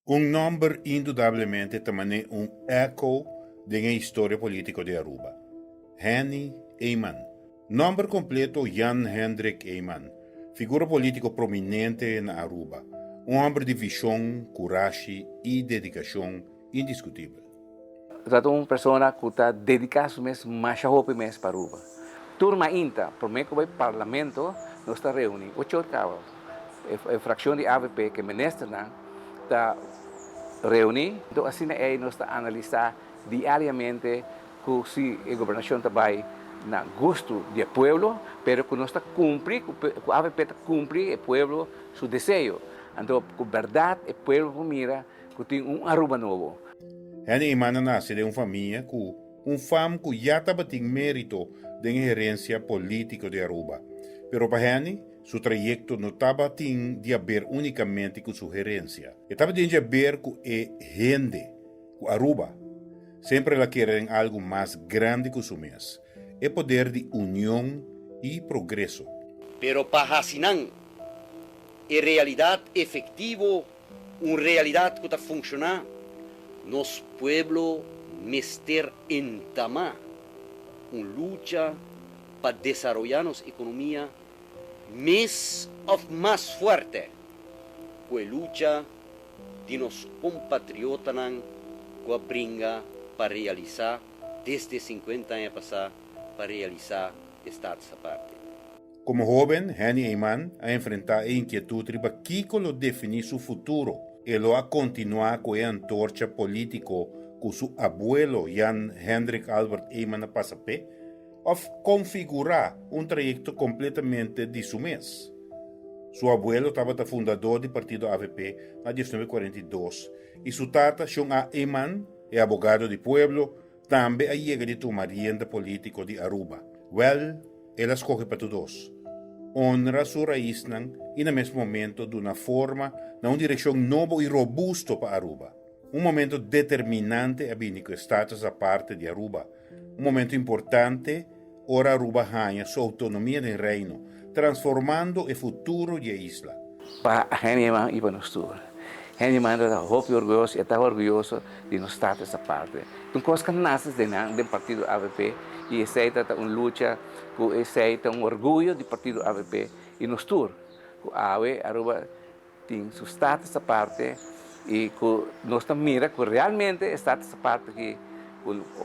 Un nomber indudablemente ta mane un echo den e historia politico di Aruba. Henny Eman. Nomber completo Jan Hendrik Eman. Figura politico prominente na Aruba. Un homber di vision, curashi y dedicacion indiscutibel. Ta un persona cu ta dedica su mes masha hopi mes pa Aruba. Tur mainta, prome cu bay Parlamento, nos ta reuni ocho or caba. E fraccion di avp cu e ministernan ta reuni. Enton asina ey nos ta analisa diariamente cu si e gobernacion ta bay na gusto di e pueblo, pero cu nos ta cumpli, cu avp ta cumpli e pueblo su deseo. Anto cu berdad e pueblo por mira cu tin un Aruba nobo. Henny Eman a nace den un famia cu un fam cu ya tabatin merito den e herencia politico di Aruba. Pero pa Henny, su trayecto no tabatin di haber unicamente cu su herencia. E tabatin di haber cu e hende, cu Aruba. Semper el a kere den algo mas grandi cu su mes, e poder di union y progreso. Pero pa haci nan e realidad efectivo, un realidad cu ta funciona, nos pueblo mester entama un lucha pa desaroya nos economia mes of mas fuerte cu e lucha di nos compatriotanan cu a bringa pa realisa desde 50 aña pasa pa realisa e Status Aparte. Como hoben, Henny Eman a enfrenta e inquietud riba kico lo defini su futuro. E lo a continua cu e antorcha politico cu su abuelo Jan Hendrik Albert Eman a pasa p'e, of configura un trayecto completamente di su mes. Su abuelo tabata fundador di partido avp na 1942 y su tata, Shon A. Eman, e abogado di pueblo, tambe a yega di tuma rienda politico di Aruba. Wel, el a scoge pa tur dos. Honra su raisnan y na mes momento duna forma na un direccion nobo y robusto pa Aruba. Un momento determinante a bini cu e Status Aparte di Aruba. Un momento importante ora Aruba haña su autonomia den Reino, transformando e futuro di e isla. Pa Henny Eman y pa nos tur. Henny Eman ta hopi orguyoso y e ta orguyoso di nos Status Aparte. Ta un cos cu a nace den nan, den partido avp y esey ta ta un lucha cu esey ta un orguyo di partido avp y nos tur cu awe Aruba tin su Status Aparte y cu nos ta mira cu realmente e Status Aparte aki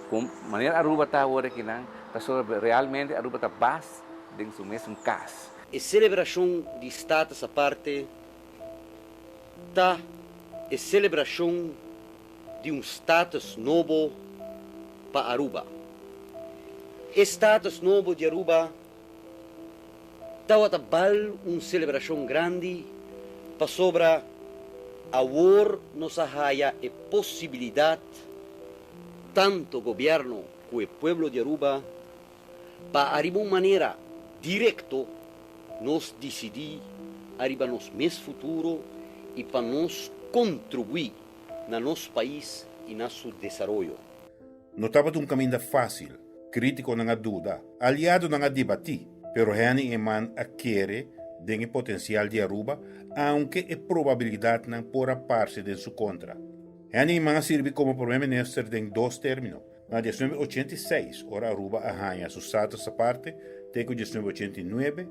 cu manera Aruba ta awor aki nan pasobra realmente Aruba ta bas den su mesun cas. E celebracion di Status Aparte ta e celebracion di un status nobo pa Aruba. E status nobo di Aruba tawata bal un celebracion grandi pasobra awor nos a haya e posibilidad, tanto gobierno cu e pueblo di Aruba, pa ariba un manera directo nos dicidi ariba nos mes futuro y pa nos contribui na nos pais y na su desaroyo. No tabata un caminda facil. Criticonan a duda, aliadonan a debati, pero Henny Eman a kere den e potencial di Aruba, aunke e probabilidadnan por a parce den su contra. Henny Eman a sirbi como Prome Minister den dos termino, na 1986, ora Aruba a haña su Status Aparte, te cu 1989,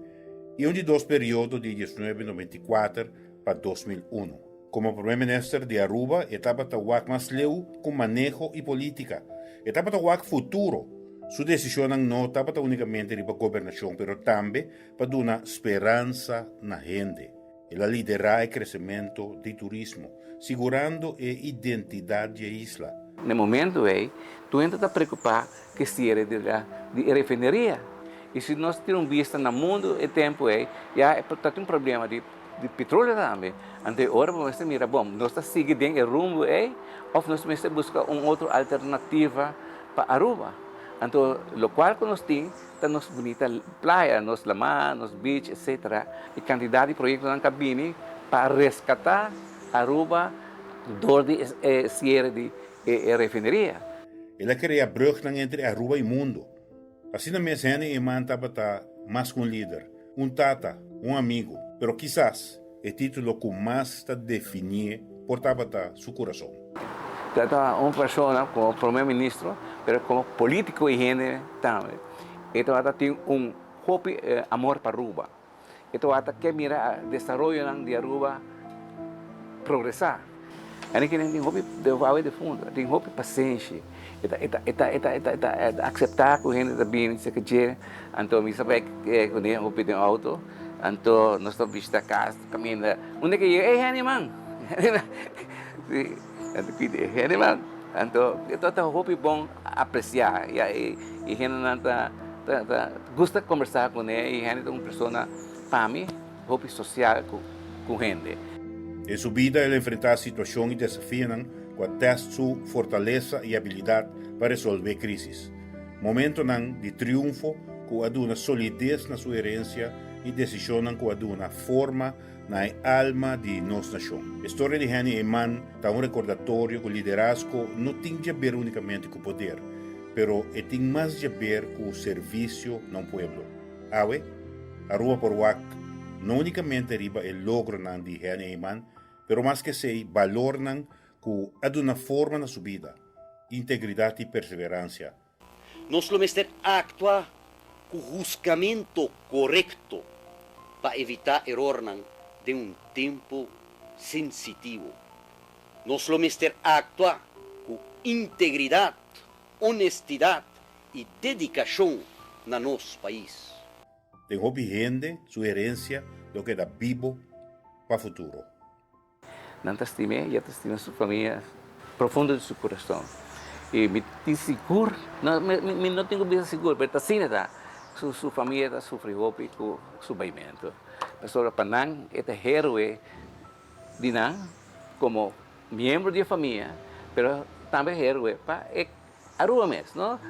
y un di dos periodo di 1994 pa 2001. Como Prome Minister di Aruba e tabata wak mas leu cu maneho y politica. E tabata wak futuro. Su decisionnan no tabata unicamente riba gobernacion pero tambe pa duna speransa na hende. El a lidera e crecemento di turismo, sigurando e identidad di e isla. Na e momento ei, tur hende ta preocupa cu e cierre di la di e refineria. Y si nos tira un bista na mundo e tempo ei, ya ta tin un problema di di petroleo tambe. Anto e ora bo mester mira, bon, nos ta sigui den e rumbo ei of nos mester busca un otro alternativa pa Aruba. Anto locual cu nos tin ta nos bunita playa, nos lama, nos beach, etcetera. E cantidad di proyectonan ca bini pa rescata Aruba door di e cierre di e refineria. El a crea brugnan entre Aruba y mundo. Asina mes Henny Eman tabata mas cu un lider, un tata, un amigo, pero kisas e titulo cu mas ta definié. por tabata su kurason. Tabata un persona komo prome ministro, pero komo politico y hende tambe. E tabata tin un hopi amor pa Aruba. E tabata ke mira desaroyonan di Aruba progresá. Hende kende tin hopi awe defuntu, tin hopi pasenshi. E ta e ta e ta e ta e ta e ta akseptá ku hende ta bini serka dje. Anto mi sa bai kuné hopi den outo, anto nos ta bishita kas kaminda. Unda ke yega, ey Henny man! Si, anto pidi Henny man. Anto e ta hopi bon apresiá ya e hendenan ta ta ta gusta kombersá kuné i Henny ta un persona pa mi hopi sosial ku ku hende. Den su bida el a enfrentá situashon i desafionan ku a tèst su fortalesa i abilidat pa resolvé krísis. Momentonan di triunfo ku a duna solides na su herensia i desishonnan ku a duna forma na e alma di nos nashon. E storia di Henny Eman ta un rekordatorio ku liderazgo no tin djaber únikamente ku poder, pero e tin mas djaber ku servisio na un pueblo. Awe, Aruba por wak no únikamente riba e logronan di Henny Eman, pero mas ku esei balornan ku a duna forma na su bida, integridat i perseveransia. Nos lo mester aktua ku husgamentu korekto pa evitá erornan den un tempu sensitivo. Nos lo mester aktua ku integridat, honestidat i dedikashon na nos pais. Den hopi hende su herensia lo keda bibo pa futuro. Nan ta stim'é i e ta stima su famia profundo di su kurason. I mi tin sigur, no, mi, mi no tin ku bisa sigur, pero ta asina ta, su, su famia ta sufri hopi ku su baimentu. Pasobra pa nan e ta héroe di nan komo miembro di e famia, pero tambe héroe pa e Aruba mes, no?